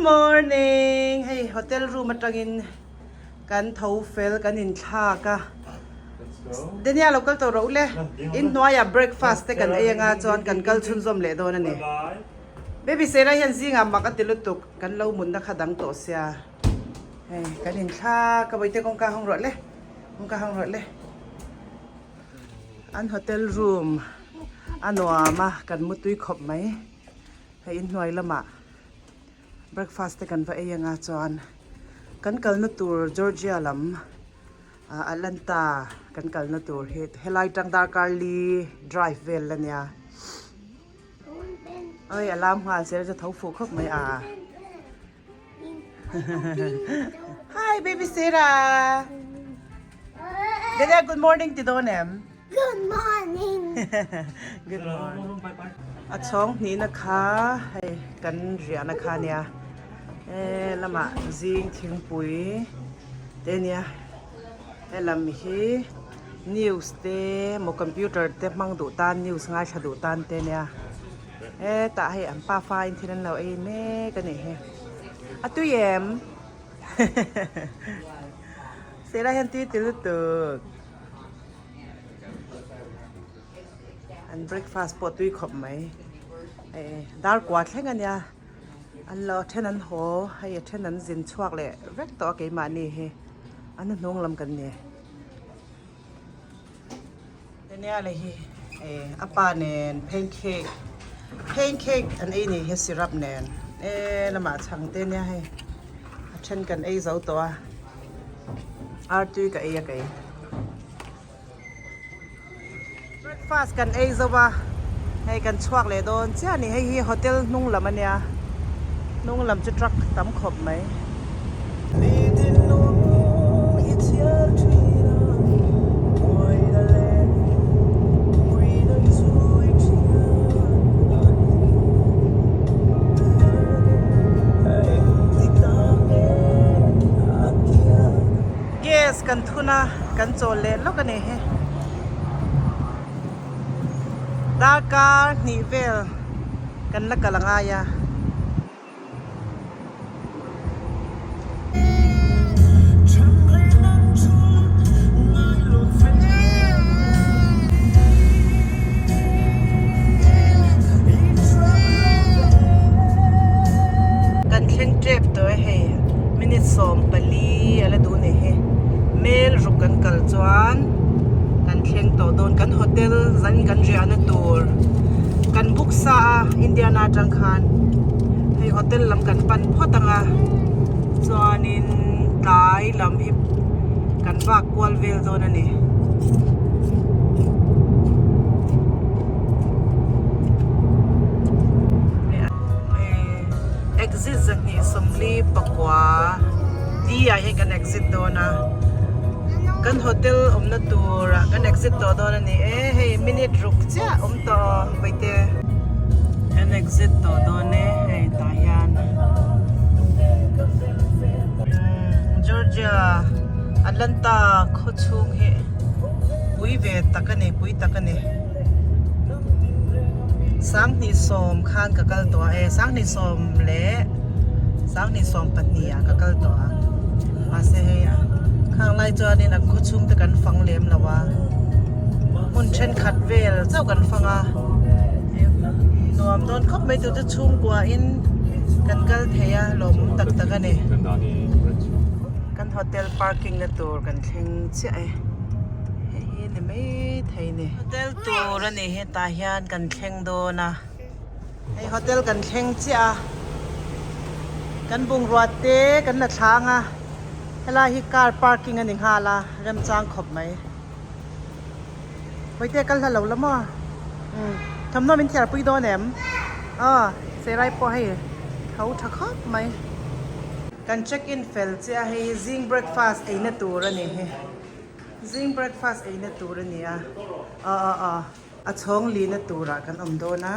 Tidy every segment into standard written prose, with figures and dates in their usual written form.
morning hei hotel room atangin kan tho fel kan inthlak a Daniel lo kal tawh rawh u le inhnuaiah breakfast te kan ei anga chuan kan kal chhunzawm leh dawn a ni baby Sarah hian zingah mak a ti lutuk kan lo mutna kha dang tawh sia hei kan inthlak a bawihte kawngka hawng rawh le kawngka hawng rawh le an hotel room a nuam a kan mutui khawp mai. Hei inhnuai lamah breakfast te kan va ei anga chuan kan kalna tur Georgia lam ah Atlanta kan kalna tur hi helai tang darkar li drive vel la nia oi a lam nghal zel chu tho fuh khawp mai a hi baby Sarah Dada good morning ti dawn em Good morning. Good morning. A chhawng hnihna kha hei kan riahna kha nia e lamah zing thingpui te nia helam hi news te maw computer te hmang duh tan news ngaithla duh tan te nia e tah hei an pafa in thil an lo ei mek a nih hi a tui em Sela hian tui ti lutuk. An breakfast pawh tui khawp mai eh dar kua thleng a nia an lo then an haw hei a then an zin chhuak leh vek tawh a keimahni hi an hnuhnung lam kan ni ania leh hi eh a pa nen pancake pancake an ei ni hi syrup nen eh lamah chhang te ania hei a then kan ei zo tawh a. Artui ka ei a kei. Breakfast kan ei zo a, hei kan chhuak leh dawn chiah a ni. Hei hi hotel hnung lam a nia, hnung lam chu truck tam khawp mai. Gas kan thun a kan chawl leh lawk a ni hi darkar hnih vel kan la kal a ngai a. Kan thleng tep tawh e hei minute 14 a la duh ni hi mel ruk kan kal chuan kan thleng tawh dawn kan hotel zan kan riahna tur kan book sa a Indiana atang khan hei hotel lam kan pan phawt ang a chuanin tlai lam hi kan vak kual vel dawn a ni. Exit 224 D ah hian kan exit dawn a kan hotel awmna turah kan exit tawh dawn a ni e hei minute ruk chiah awm tawh vaite kan exit tawh dawn e hei tah hian Georgia Atlanta khaw chhung hi pui ve tak a ni pui tak a ni 20 khan ka kal tawh a e 20 leh 20 ah ka kal tawh a mahse hei khang lai chuanin an khaw chhung te kan fang lem lo a hmun thenkhat vel chauh kan fang a nuam dawn khawp mai tur chu chhungkua in kan kal thei a lawmawm tak tak a ni kan hotel parking na tur kan thleng chiah e hei hi ni maithei ni hotel tur a ni hetah hian kan thleng dawn a. Hei hotel kan thleng chiah a, kan bungrua te kan la thlang a, helai hi car parking a ni nghal a, remchang khawp mai. Hawite kal hla lo la maw? Umm thawmhnaw min thiar pui dawn em? Aw Serai pawh hei tho tha khawp mai. Kan check in fel chiah a, hei hi zing breakfast eina tur a ni hi, zing breakfast eina tur a ni a, aw aw aw. A chhawng lihna turah kan awm dawn a,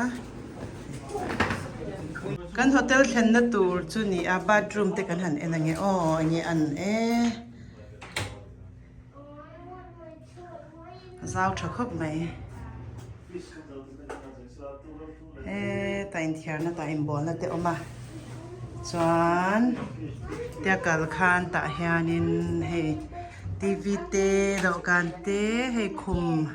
kan hotel thlenna tur chu ni a bathroom te kan han en ange aw enge an e a zau tha khawp mai hetah inthiarna tah inbualna te awm a. Chuan tia kal khan tah hianin hei T_V te dawhkan te hei khum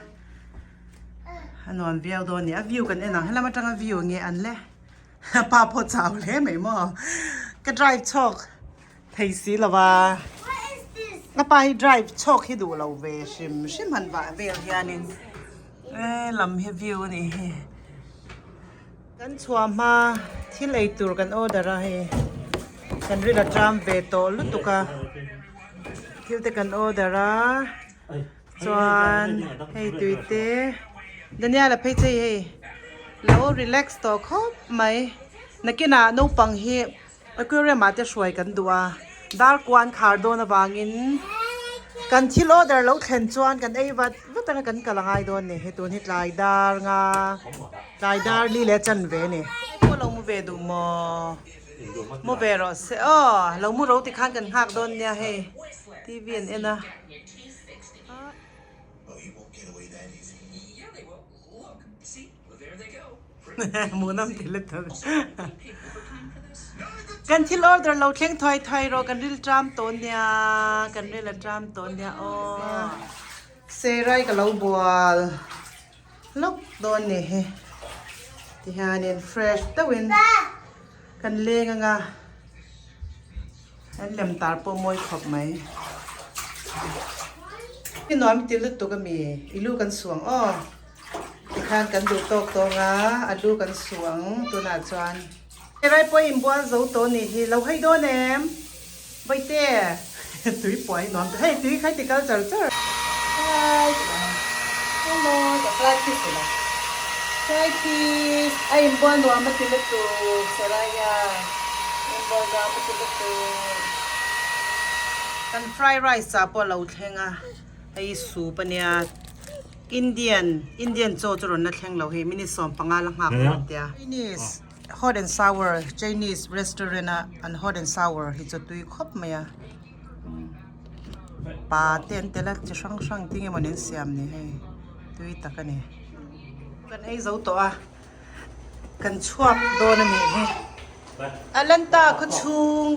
a nuam viau dawn a ni a view kan en ang helam atanga view nge an le pa pawh chau hle mai maw ka drive chhawk thei si lo va a pa hi drive chhawk hi duh lo ve hrim hrim han vah vel hianin e lam hi view a nih hi. Kan chhuah hma thil ei tur kan order a hei kan ril a tram ve tawh lutuk a thil te kan order a chuan hei tui te Daniel a phei che hei lo relax tawh khawp mai nakinah naupang hi Aquarium ah te hruai kan duh a, dar kuan khar dawn avangin kan thil order lo thlen chuan kan ei vat vat anga kan kal angai dawn ni, hetun hi tlai dar nga tlai dar li leh chan ve a ni. Pawh lo mu ve duh maw? Mu ve rawh se aw, lo mu ro tikhan kan nghak dawn nia hei T_V an en a. Hmuhnawm ti lutuk. Kan thil order lo thleng thuai thuai rawh kan ril tram tawh nia kan ril a tram tawh nia aw. Serai ka lo bual lawk dawn ni hi tihianin fresh deuhin kan leng anga an lem tar pawh mawi khawp mai. I nuam ti lutuk ami i lu kan suang aw. Tikhan kan duh tawk tawng a, a lu kan su ang tunah chuan. Helai pawh inbual zo tawh nih hi, lo hei dawn em? Bawihte, tui pawh a nuam tawh, hei tui kha i ti kal char char. Hi, hello, ka fly kiss ila, fly kiss, a inbual nuam a ti lutuk, Saraya, inbual nuam a ti lutuk. Kan fry rice ah pawh a lo thleng a, hei soup ania. Indian Indian chaw chu rawn la thleng lo hei minute 15 la nghak dawn tia. Chinese hot and sour Chinese restaurant a an hot and sour hi chu tui khawp mai a pa te an tel a chi hrang hrang tinge mawni an siam ni hei tui tak a ni. Kan ei zo tawh a kan chhuak dawn a nih hi Atlanta khawchhung.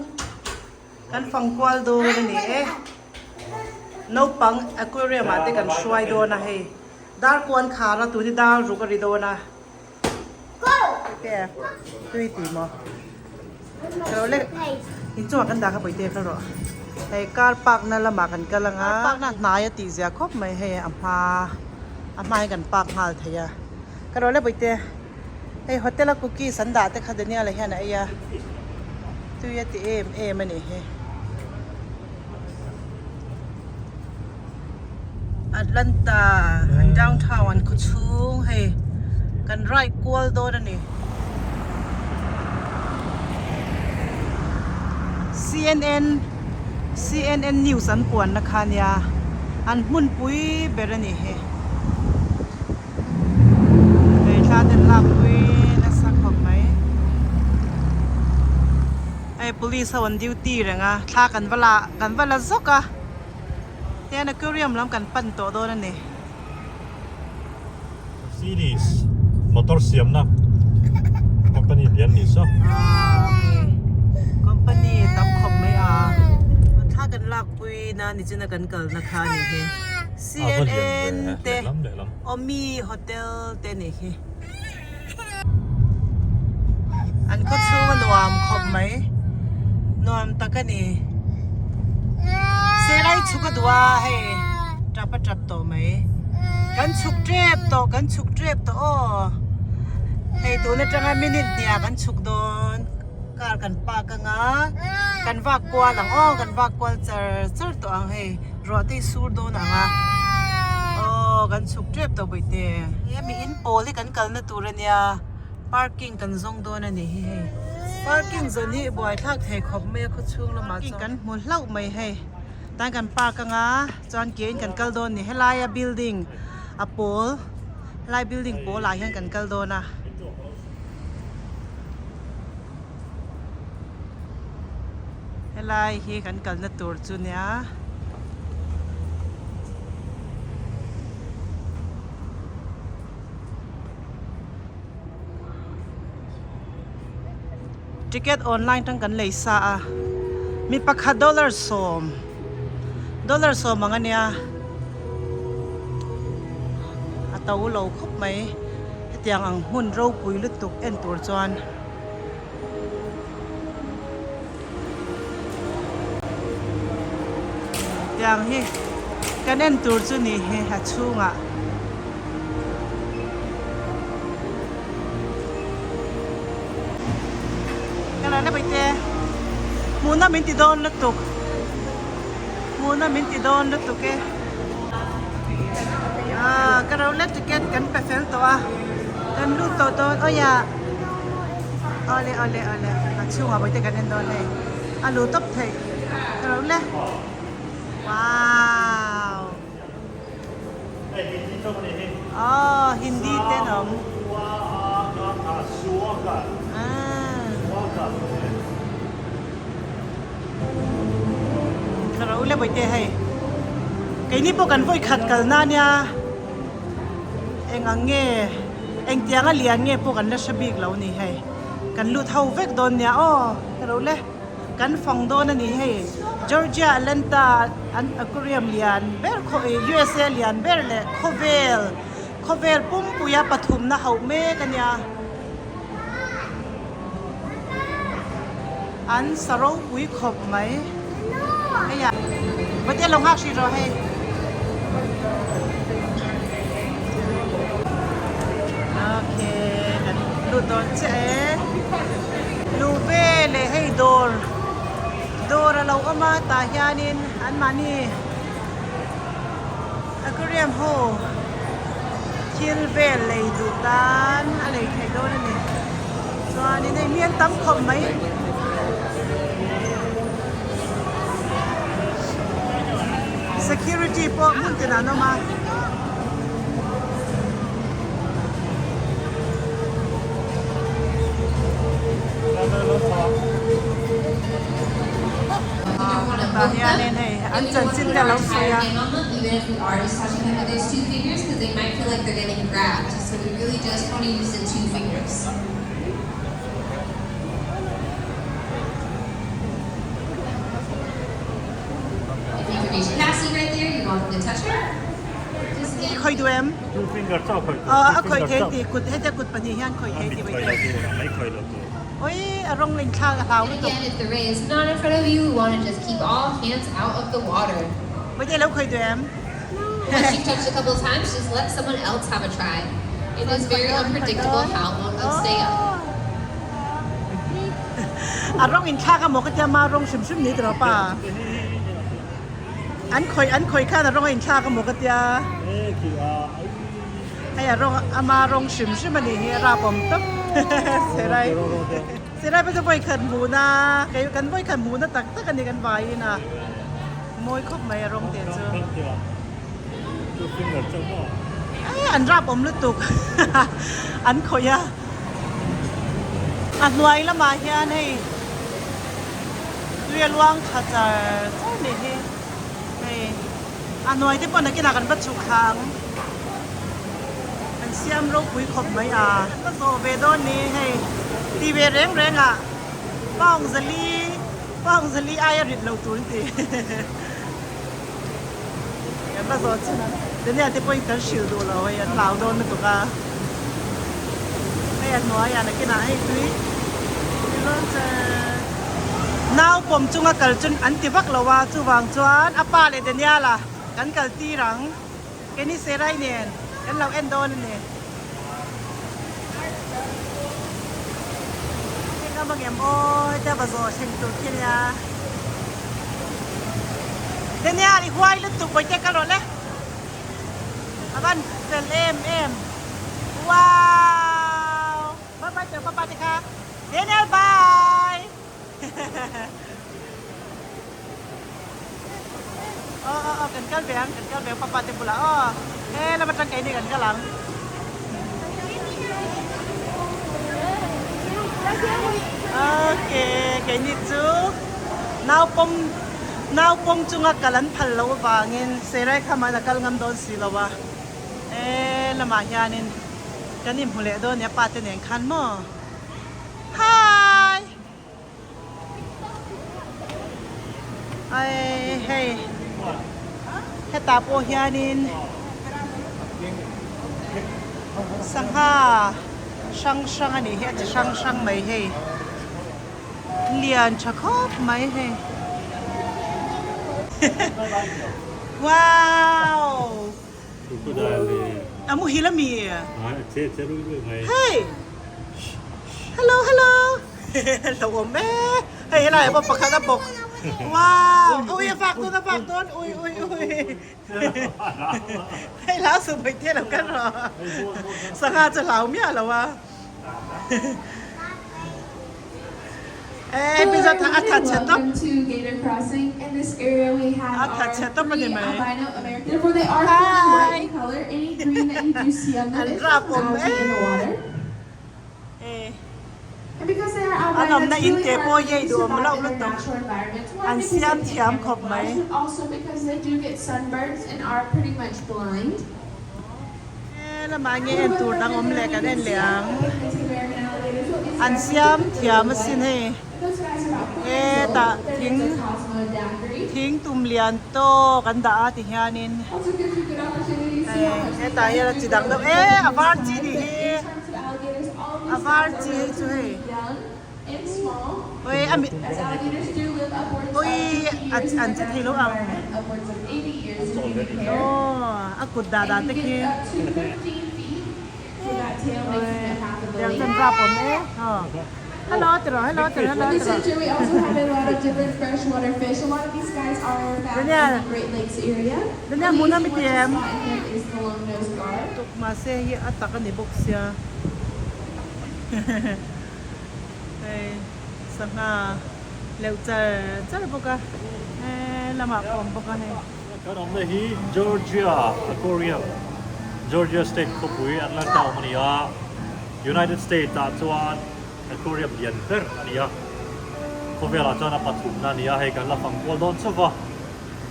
Kan fang kual dawn a ni e. Naupang aquarium ah te kan hruai dawn a hei. Dar kuan khar a tun hi dar ruk a ri dawn a. Te tui tih maw. Ka lo lek inchungah kan dah kha pawite kha rawh. Hei car park na lamah kan kal anga. Car park na hnai a tih zia khawp mai hei a hma a hma hi kan park nghal thei a. Ka rawh le pawite. Hei hotel a cookies an dah te kha Daniel-a hian a ei a, tui a ti em em a nih hi. Atlanta an downtown an khaw chhung hei kan ride kual dawn a ni. CNN CNN news an puanna kha nia an hmunpui ber a nih hi. Hei thla ten lak pui nasa khawp mai. Hei police ho an duty reng a, thla kan va la kan va la zawk a. Tihian aquarium lam kan pan tawh dawn a ni. Mercedes motor siamna company lian ni saw. Company tam khawp mai a. Thla kan lak pui na nichina kan kalna kha a ni hi. CNN te Omi hotel te nih hi. An khaw chhung a nuam khawp mai. Nuam tak a ni. Serai chhuk a duh a hei tap a tap tawh mai. Kan chhuk tep tawh kan chhuk tep tawh aw. Hei tun atanga minute hniah kan chhuk dawn. Car kan park anga kan vak kual ang aw kan vak kual char char tawh ang hei ruah te hi sur dawn ang a aw kan chhuk tep tawh bawihte hemi in pawl hi kan kalna tur ania parking kan zawng dawn a ni hi hei parking zawn hi buaithlak thei khawp mai a khawchhung lamah chuan kan hmu hlauh mai hei tan kan park anga chuan ke in kan kal dawn a ni helaia building a pawl helai building pawl ah hian kan kal dawn a. Helai hi kan kalna tur chu nia. Ticket online tang kan lei sa a mi pakhat dollar sawm dollar sawm ang ania a to lo khawp mai hetiang ang hmun ropui lutuk en tur chuan. Tiang hi kan en tur chu ni hi a chhungah. Ka la na te hmuhna min ti dawn lutuk hmuhna min ti dawn lutuk e ah ka ro la ticket kan pe fel tawh a kan lut tawh dawn awia awle awle awle a chhungah pawh te kan en dawn hei a lu tawp theih ka ro le wow. Aw Hindi te an awm. Ka ro le bawihte hei. Keini pawh kan vawi khat kal na nia eng ang nge engtiang a lian nge pawh kan la hre bik lo ni hei. Kan lut ho vek dawn nia aw ka ro le. Kan fang dawn a ni hei. Georgia Atlanta an aquarium lian ber khaw ih USA lian ber leh khawvel khawvel pumpuia pathumna hauh mek a nia. An sa ropui khawp mai. Hei ah Vate lo nghak hrih rawh hei. Okay kan lut dawn chiah e. Luh ve leh hei dawr dawr a lo awm a tah hianin anmahni aquarium ho thil vel lei duh tan a lei theih dawn a ni chuanin hei mi an tam khawp mai. Security pawh hmun tinah an awm a. Tah hianin hei an chanchin te a lo sawi a. I khawih duh em? Aw a khawih thei tih kut hetia kut pahnih hian khawih thei tih mai thei. Oi a rawng in thlak a hlau lutuk. Mahte lo khawih duh em? A rawng in thlak a maw ka tia ma rawng hrim hrim ni tiraw pa. An khawih an khawih khan a rawng a inthlak a maw ka tia. Hei a rawng ama rawng hrim hrim a nih hi a rap awm tawp Serai Serai pawh chu vawi khat hmuhna kei kan vawi khat hmuhna tak tak a ni kan vaiin a mawi khawp mai a rawng te chu. Ei an rap awm lutuk an khawih a a hnuai lamah hian hei. Tui a luang tha char char nih hi hei a hnuai te pawh nakinah kan va chhuk thla ang kan siam ropui khawp mai a kan va zawh ve dawn ni hei ti ve reng reng ah paung zali paung zali aia rit lo tur an ti kan va zawh chin ang Daniel te pawhin kan hrilh duh lo hei an hlau dawn lutuk a hei a hnuaiah nakinah hei tui tui luang char nau pawm chunga kal chu an ti vak lo a chuvang chuan a pa leh Daniel a kan kal tir ang keini Serai nen kan lo en dawn a ni heng a mangem aw hetia va zawh thleng tur khi ania. Daniel i huai lutuk bawihte kal rawh le a van fel em em wow bye bye teh papa te kha Daniel bye aw aw aw kan kal ve ang kan kal ve ang papa te bulah aw he lam atang keini kan kal ang. Okay keini chu naupawm naupawm chunga kal an phal loh avangin Serai khamah a kal ngam dawn si lo a e lamah hianin kan inhmu leh dawn nia pa te nen khan maw hi. Ai hei hetah pawh hianin sangha hrang hrang a nih hi a chi hrang hrang mai hei lian tha khawp mai hei wow a muhil a mi hei hello hello lo awm e hei helai ah pawh pakhat a bawk wow ui a vak dawn a vak dawn ui ui ui hei hlau suh mai te lo kal rawh sangha chu hlau miah lo a. Hello everybody, welcome to Gator Crossing. In this area we have our three albino American. Therefore they are fully white in color. Any green that you do see on them is just from algae in the water. And because they are albino, it's really hard for them to survive in their natural environment. One, because they can't camouflage, but also because they do get sunburns and are pretty much blind. Helamah nge en tur dang awm leh kan en leh ang. An siam thiam asin hei. Hetah thing thing tum lian tawk an dah a ti hianin hei hetah hian a chi dang deuh e a var chi ni hi a var chi hei chu hei oi a mi oi an che thei lo ang aw a kut dah dah te khi oi tiang chuan rap awm e aw hello ti rawh hello ti rawh hello ti rawh Daniel Daniel hmuhna mi ti em tuk mahse hei hi a tak a ni bawk sia. Hei sangha leuh char char bawk a he lamah pawh a awm bawk a hei. Kan awmna hi Georgia Aquarium, Georgia State khawpui Atlanta awm a ni a, United States ah chuan Aquarium lian ber a ni a, khawvelah chuan a pathumna a ni a, hei kan la fang kual dawn chauh va,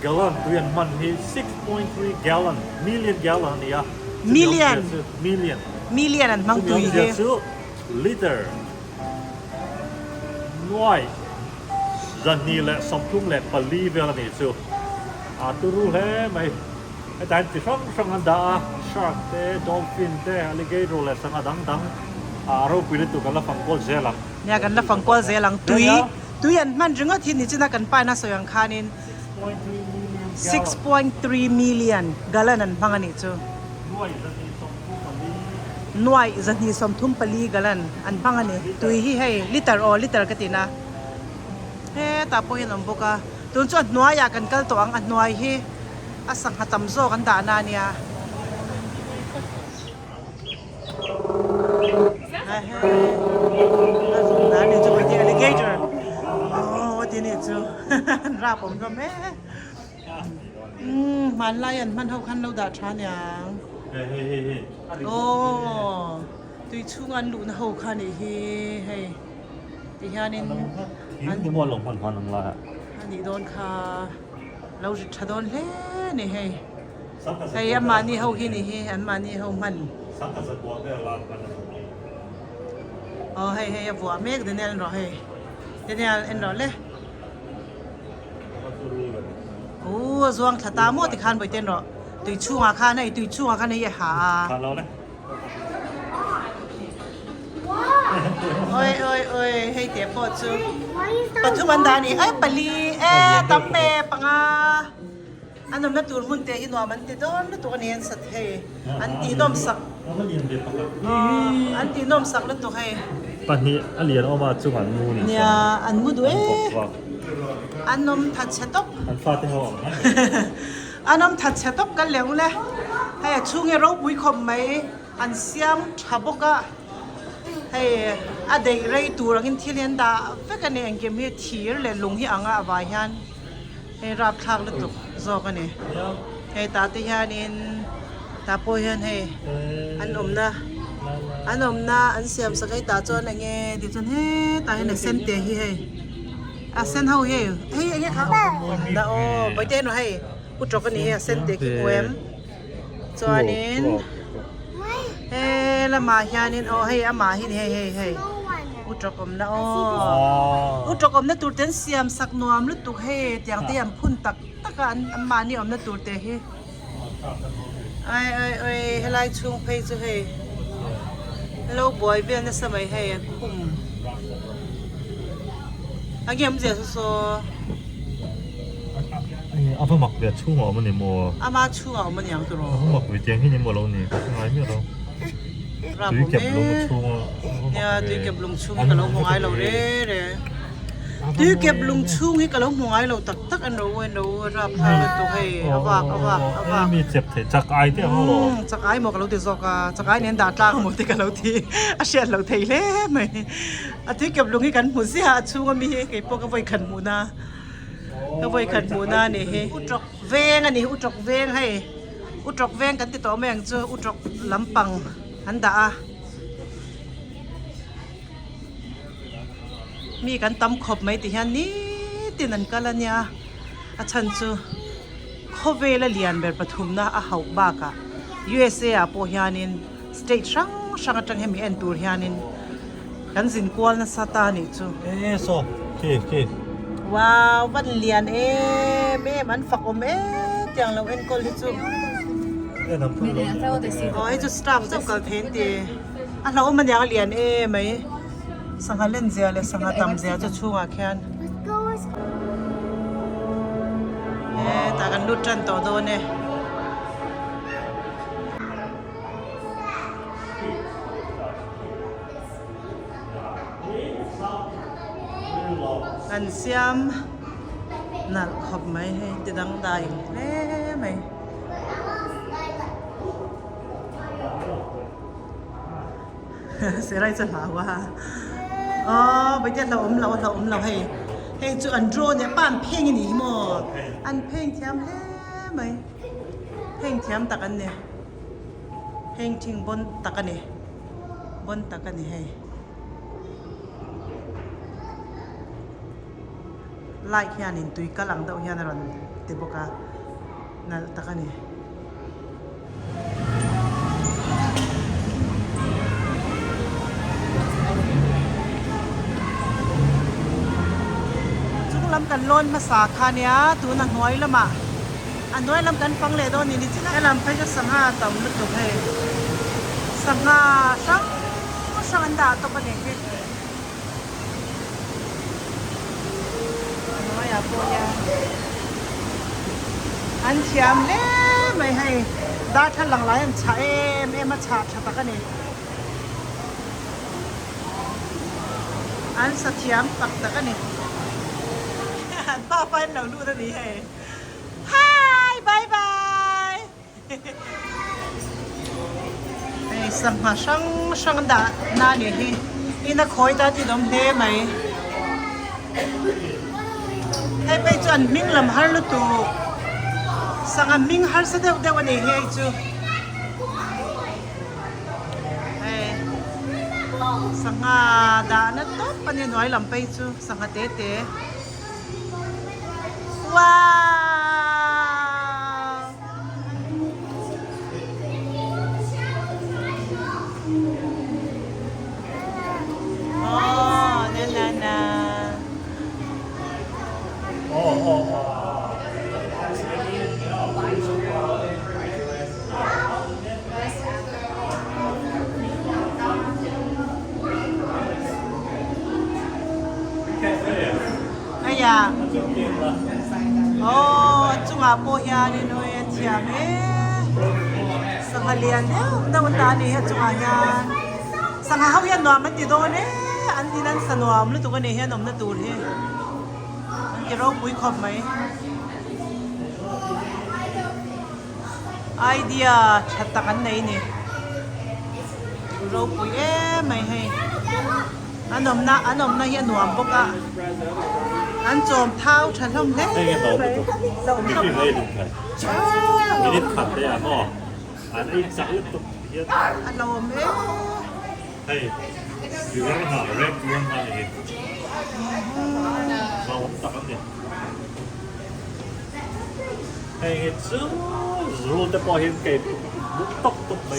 gallon tui an hman hi 6.3 gallon, million gallon a ni a, Million. Million. Million an hmang tui hi. Chu liter nuai 234 vel a nih chu. A turu hle mai. Hetah hian chi hrang hrang an dah a, shark te, dolphin te, alligator leh sangha dang dang a ropui lutuk kan la fang kual zel ang. Nia kan la fang kual zel ang. Tui tui an hman ringawt hi nichina kan pa ina sawi ang khanin 6.3 million gallon an hmang a nih chu. Nuaih 234 gallon an hmang a ni. Tui hi hei liter aw liter ka tina. Hetah pawh hian a awm bawk a. Tun chu a hnuaiah kan kal tawh ang. A hnuai hi a sangha tam zawk an dahna a nia. Alligator aw ti nih chu an rap awm hlawm e. Umm hmanlai an hman ho khan lo dah tha aniang. Aww tui chhunga an luhna ho kha nih hi hei ti hianin an anih dawn kha lo rit tha dawn hle a ni hei. Hei a mahni ho hi nih hi an mahni ho hman. Aw hei hei a vuah mek Daniel en rawh hei Daniel en rawh le. Ooh a zuang thla ta maw tikhan vawi ten rawh tui chhungah khan hei tui chhungah khan hei a ha a. Oi oi oi hei teh pawh chu pathum an dah a ni ai pali e tam e panga an awmna tur hmun te hi nuam an ti dawn lutuk a ni an sat hei an tih nawm sak an tih nawm sak lutuk hei. Pahnih a lian awm a chung an mu ni Nia an mu duh e an awm that chhe tawp an fate ho ang mai mai an awm that chhe tawp kal leh ang le hei a chhung hi ropui khawp mai an siam tha bawk a hei a daih rei tur angin thil hi an dah vek a ni engkim hi thir leh lung hi ang a a vai hian hei rapthlak lutuk zawk a ni hei tah te hianin tah pawh hian hei an awmna an awmna an siam sak hei tah chuan eng nge tih chuan hetah hian a sen te hi hei a sen ho hi hei eng nge kha awmna aw bawihte erawh hei u tawk a ni hei a sen te khi hmu em chuanin he lamah hianin aw hei amah hi ni hei hei hei. Utrawk awmna aw. Utrawk awmna tur te an siam sak nuam lutuk hei tiang te hi an phun tak tak a an mahni awmna tur te hi. Ai ai ai helai chhung phei chu hei lo buai vel nasa mai hei an khum a nge awmzia saw saw. A va mak ve a chhungah awm a ni maw? Ama chhungah awm a ni ang tiraw? A va mak ve tiang hi ni maw lo ni ka hre ngai miah lo. Tui kep lung chhunga Nia tui kep lung chhung hi ka lo hmu ngai lo re re. Tui kep lung chhung hi ka lo hmu ngai lo tak tak an ro an ro rap thar lutuk hei a vak a vak a vak. Mi chep thei chak ai te ang lo. Chak ai maw ka lo ti zawk a chak ai nen dah tlang maw te ka lo ti a hriat lo thei hle mai. A tui kep lung hi kan hmu ziah a chhunga mi hi kei pawh ka vawi khat hmuh na ka vawi khat hmuh na a nih hi. Utrawk veng a ni utrawk veng hei. Utrawk veng kan ti tawh mai ang chu utrawk lampang an dah a mi kan tam khawp mai ti hian nitin an kal a nia a chhan chu khawvela lian ber pathumna a hauh bakah USA ah pawh hianin state hrang hrang atang hemi en tur hianin kan zin kual nasa ta a nih chu. E saw khi khi. Wow van lian em em an fak awm em tiang lo enkawl hi chu. Aw hei chu staff chauh kal thei an ti a hlauhawm aniang a lian em mai sangha len zia leh sangha tam zia chu chhungah khian. E tah kan lut tan tawh dawn e. An siam nalh khawp mai hei ti dangdai hle mai. Serai chu hlau a aw bawitea hlauhawm loh a hlauhawm loh hei hei chu an drone leh pa an pheng a nih hi maw an pheng thiam hle mai pheng thiam tak an ni. Heng thing bawn tak a ni bawn tak a ni hei light hianin tui kal ang deuh hian a rawn ti bawk a nalh tak a ni. Chung lam kan lawn hmasa kha nia tuna hnuai lamah. A hnuai lam kan fang leh dawn ni ni chin a. Helam phei chu sangha a tam lutuk hei. Sangha hrang hrang an dah tawp a ni hi. A hnuaiah pawh hian an thiam hle mai hei. Darthlalang lai an chhah em em a chhah tha tak a ni. An sa thiam tak tak a ni. An pa pa in lo lut a ni hei. Hi! Bye bye! Hei sangha hrang hrang an dah na a nih hi. In a khawi ta tih awm hle mai. Hei phei chu an hming lam har lutuk. Sangha hming harsa deuh deuh a nih hi hei chu. Hei sangha dahna tawp a nia hnuai lam phei chu sangha te te. Wow! Oh, na na na. Heia aw a chungah pawh hianin ui a thiam em sangha lian deuh deuh an dah a ni hi a chungah hian sangha ho hian nuam an ti dawn e an in an sa nuam lutuk a ni hian awmna tur hi an ti ropui khawp mai idea tha tak an nei a ni ropui em mai hei. An awmna an awmna hi a nuam bawk a, an chawm thau tha hlawm hle mai. A lawm e.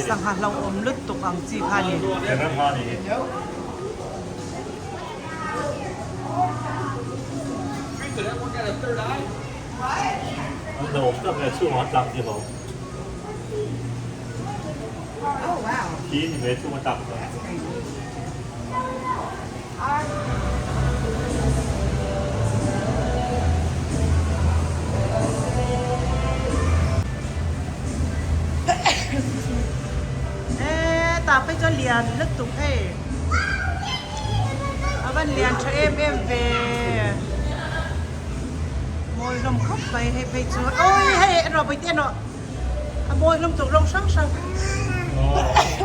Sangha hlauhawm lutuk ang chi kha a ni. An lo awm tak nge chhungah an tlak tih lo. Khi ni mai chhung a tlak chuan. Eee tah phei chuan lian lutuk hei a van lian tha em em ve mawi hlawm khawp mai hei phei chu awii hei erawh pawite erawh a mawi hlawm tuk rawng hrang hrang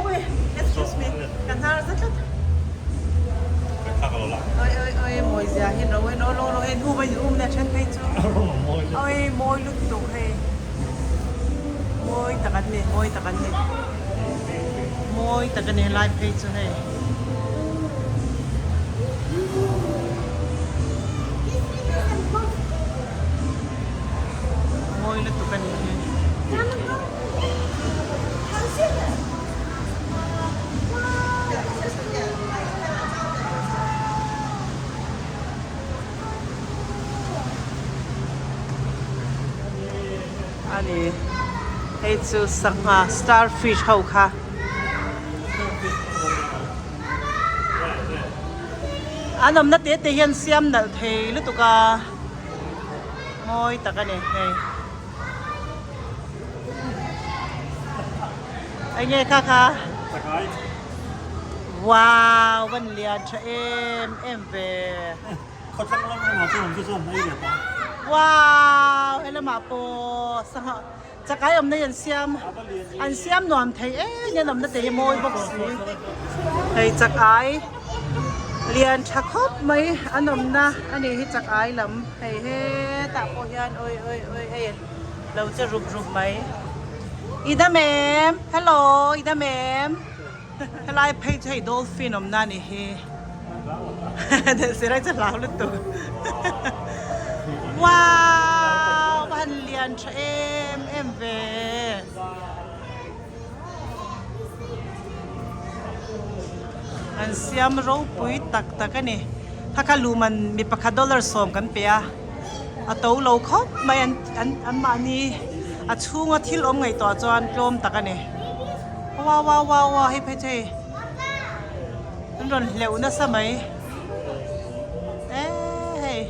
ui excuse me ka hnar zet tlat oi oi oi mawi zia hi ro ro ro ro hei hnu vai um na then phei chu oi mawi lutuk hei mawi tak an ni mawi tak an ni mawi tak a ni helai phei chu hei. Mawi lutuk a nih hi. A ni hei chu sangha star fish ho kha. An awmna te te hian siam nalh thei lutuk a mawi tak a ni hei. Enge kha kha? Chakai. Wow van lian tha em em ve. Khawthlang lam lamah chuan an chu chuan ei ve ta. Wow helamah pawh sangha chakai awmna hi an siam an siam nuam thei em em awmna te hi mawi bawk si. Hei chakai lian tha khawp mai an awmna a nih hi chakai lam hei hetah pawh hian awi awi awi hei lo che rup rup mai. I dam em? Hello i dam em? Helai phei chu hei dolphin awmna a nih hi Sirai chu hlau lutuk Wow va han lian tha em em ve An siam ropui tak tak a ni Kha kha luman mi pakhat dollar sawm kan pe a a to lo khawp mai an an mahni a chhunga thil awm ngaihtuah chuan tlawm tak a ni. Wow wow wow wow hei phei chu hei an rawn hleuh nasa mai eee hei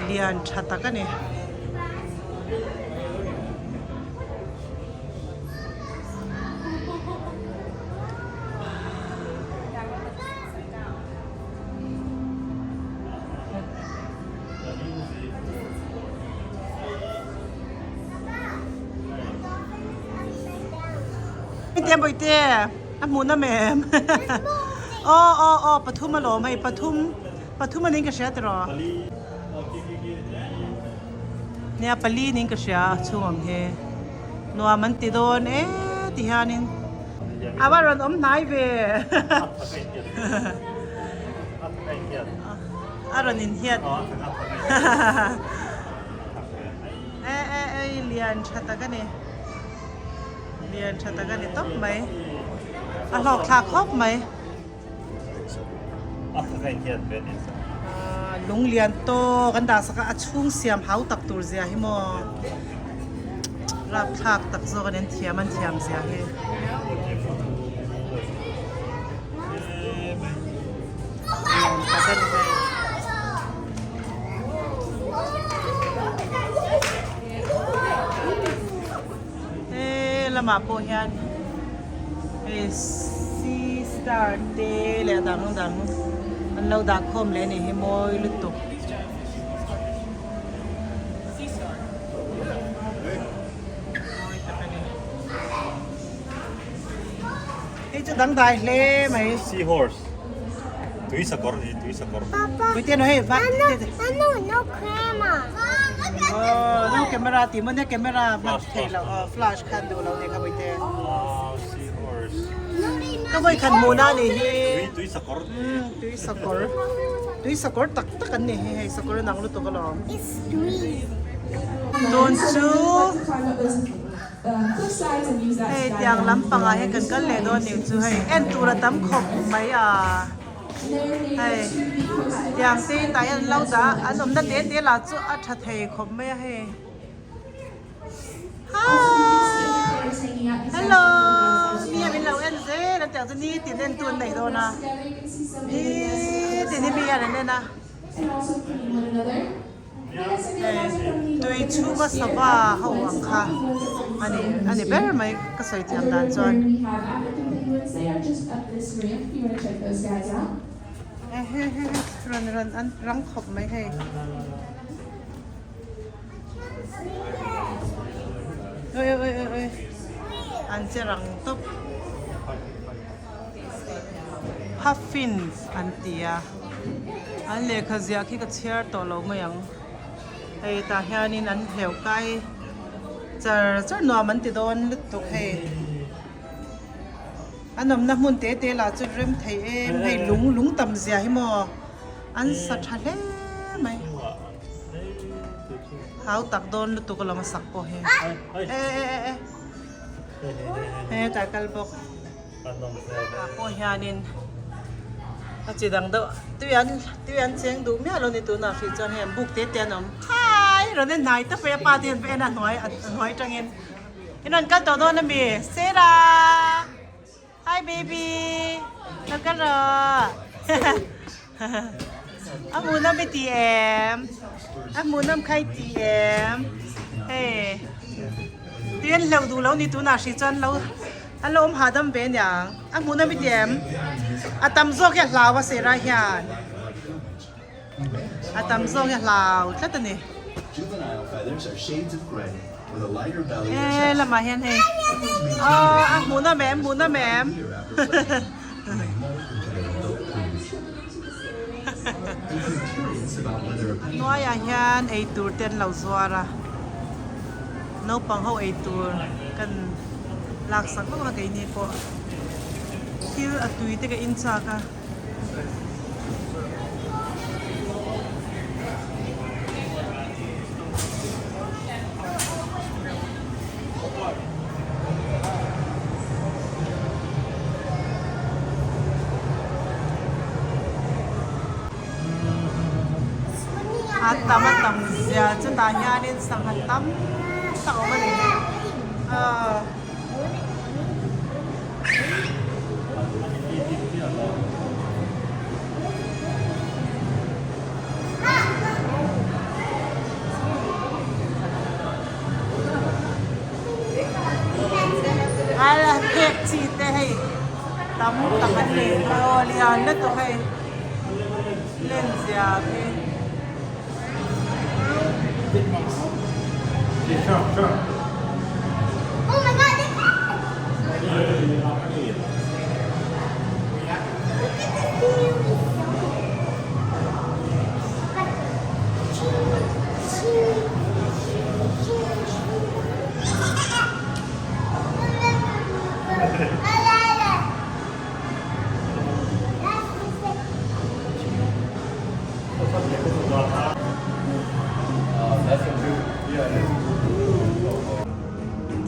lian tha tak a ni. Te bawihte a hmuh na mem aw aw aw pathum alawm hei pathum pathum anin ka hria tiraw nia pali nin ka hria a chhung ang hi nuam an ti dawn e ti hianin a va rawn awm hnai ve a rawn inhiat e e e lian tha tak a ni lian tha tak a ni tawp mai a hlawk thlak khawp mai lung lian tawk an dah sak a a chhung siam hau tak tur zia hi maw rapthlak tak zawk a ni an thiam an thiam zia hi. He lamah pawh hian hei sea star te leh a dang dang an lo dah khawm leh a nih hi mawi lutuk. Mawi tak a ni. Hei chu dangdai hle mai. Sea horse. Tui sakawr ni tui sakawr. Papa. Pui te no hei va. Ano no camera. Oh no camera ti mo ne camera hman thei lo oh flash khan duh lo ni kha pui te. Wow sea horse. Ka voi khan hmu na ni hi. Tui tui sakawr. Tui sakawr. Tui sakawr tak tak an ni hi hei sakawr a nang lutuk alawm. It's tui. Tun chu. Hei tiang lampangah hian kan kal leh dawn nih chu hei en tur a tam khawp mai a. Hei tiang te in tah hian an lo dah a an awmna te te lah chu a tha thei khawp mai a hei. Hi hello mi a min lo en zel a tiang chu nitin en tu an nei dawn a nitin hi mi hian an en a hei tui chhunga sava ho ang kha a ni a ni ber mai ka sawi thiam dan chuan. Rawn rawn an rang khawp mai hei. Oi oi oi oi an che rang tawp puffins an ti a an lehkha ziah khi ka chhiar tawh lo mai ang hei tah hianin an hleuh kai char char nuam an ti dawn lutuk hei an awmna hmun te te lah chu rem thei em hei lung lung tam zia hi maw an sa tha hle mai. Hau tak dawn lutuk alawm a sak pawh hi. E e e e. Hetah kal bawk. Ah pawh hianin a chi dang deuh tui an tui an cheng duh miah lo ni tunah hrih chuan hei an buk te te an awm. Khai rawn en hnai tawp mai a pa te hian va en a hnuai a hnuai tangin in rawn kal tawh dawn ami Sarah. Hi baby lo kal rawh a hmuhnawm i ti em a hmuhnawm kha i ti em hei tui an hleuh duh lo ni tunah hrih chuan lo an lo awm hahdam ve aniang a hmuhnawm i ti em a tam zawk hi a hlau a sehrai hian a tam zawk hi a hlau tlat a ni. He lamah hian hei aw a hmuhnawm em hmuhnawm em a hnuaiah hian eitur te an lo zuar a naupang ho eitur kan laksak vak a keini pawh thil a tui te ka in chak a. A tam a tam zia chutah hianin sangha tam tak a awm a ni aw. A phek chi te hei tam tak an nei aw lian lutuk hei len zia khi.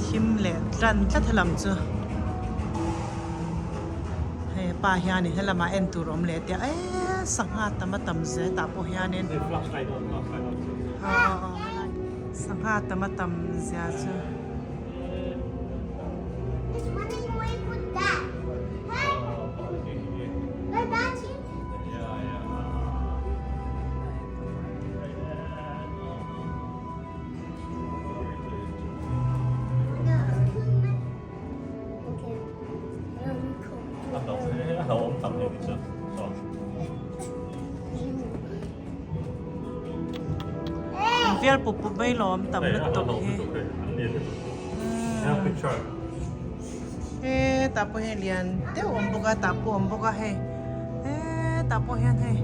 Thim leh tlan tlat helam chu hei pa hianin helamah en tur awm leh tia eee sangha tam a tam zel tah pawh hianin sangha tam a tam zia chu. Vial pup pup mai lawm tam lutuk hi. He tah pawh hian lian deuh awm bawk a tah pawh awm bawk a hei hetah pawh hian hei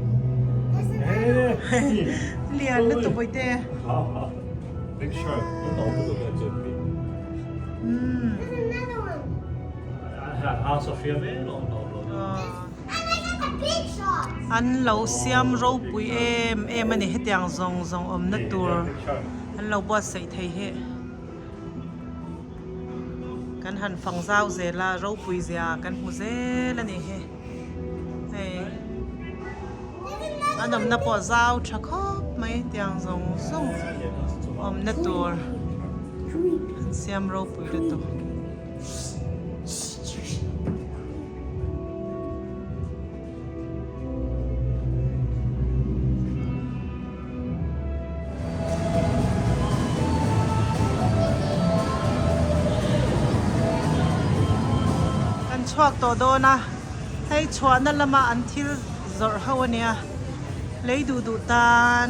lian lutuk bawihte an lo siam ropui em em a ni hetiang zawng zawng awmna tur an lo buatsaih thei hi. Kan han fang zau zel a, ropui zia kan hmu zel a ni hi. Hei. An awmna pawh zau tha khawp mai tiang zawng zawng awmna tur an siam ropui lutuk. Kan chhuak tawh dawn a, hei chhuahna lama an thil zawrh ho a nia, lei duh duh tan.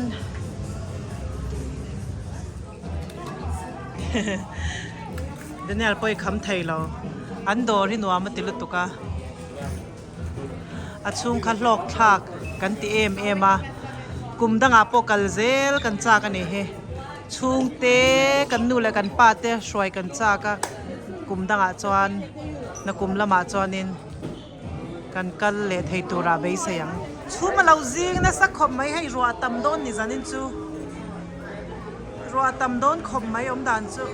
Daniel pawh i kham thei lo, an dawr hi nuam a ti lutuk a. A chhung kha hlawk thlak kan ti em em a, kum dangah pawh kal zel kan chak a ni hi. Chhungte kan nu leh kan pa te hruai kan chak a, kum dangah chuan nakum lamah chuanin kan kal leh thei turah beisei ang. Chhum a lo zing nasa khawp mai hei ruah tam dawn ni zanin chu ruah tam dawn khawp mai awm dan chu.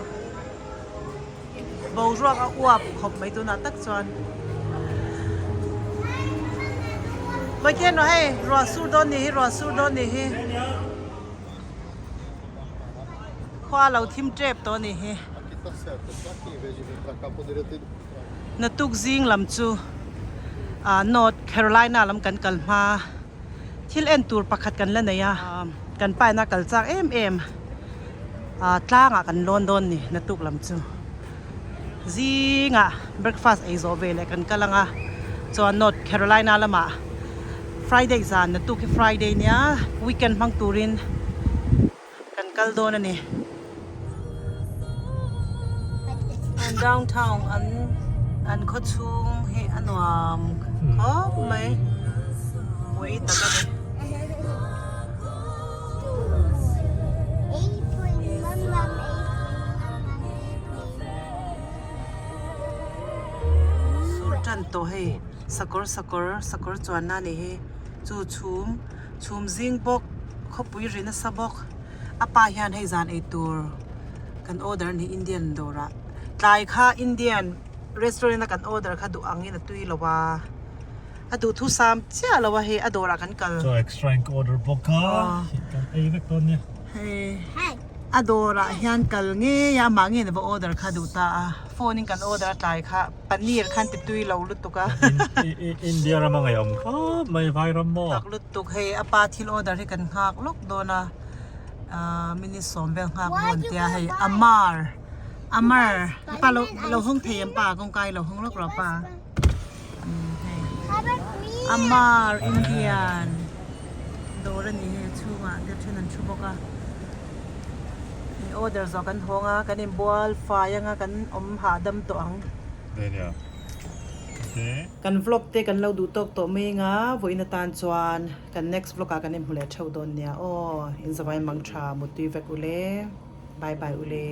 Boruak a uap khawp mai tunah tak chuan. Vawiken rawh hei ruah sur dawn ni hi ruah sur dawn ni hi. Khua lo thim tep tawh ni hi. Natuk zing lam chu ah North Carolina lam kan kal hma thil en tur pakhat kan la nei a kan pa ina kal chak em em. Ah tlangah kan lawn dawn ni naktuk lam chu zingah breakfast ei zawh ve leh kan kal ang a chuan North Carolina lamah Friday zan naktuk hi Friday nia weekend hmang turin kan kal dawn a ni. An downtown an an khaw chhung hi a nuam khawp mai pui tak a ni. Sur tan tawh hei sakawr sakawr sakawr chuanna a ni hi chu chhum chhum zing bawk khawpui ri nasa bawk a pa hian hei zan ei tur kan order a ni Indian dawrah tlai kha Indian restaurant a kan order kha duh angin a tui lo a. A duhthu sam chiah lo a hei a dawrah kan kal. Chaw extra in ka order bawk a, kan ei vek dawn nia. Hei a dawrah hian kal ngei a amah ngei va order kha duh ta a, phone in kan order a tlai kha paneer khan ti tui lo lutuk a. India ram a ngaihawm khawp mai vai ram maw. Tak lutuk hei a pa thil order hi kan nghak lawk dawn a, minute sawm vel nghak dawn tia hei Amar Amar pa lo hawng thei em pa kawngka hi lo hawng lawk rawh pa. Amar Indian dawr a ni hei a chhungah te then an thu bawk a in order zawh kan hawng a kan inbual fai anga kan awm hahdam tawh ang. Kan vlog te kan lo duh tawk tawh mai anga vawiin atan chuan kan next vlog ah kan inhmu leh theuh dawn nia aw inzawai mang tha mutui vek ule bye bye ule.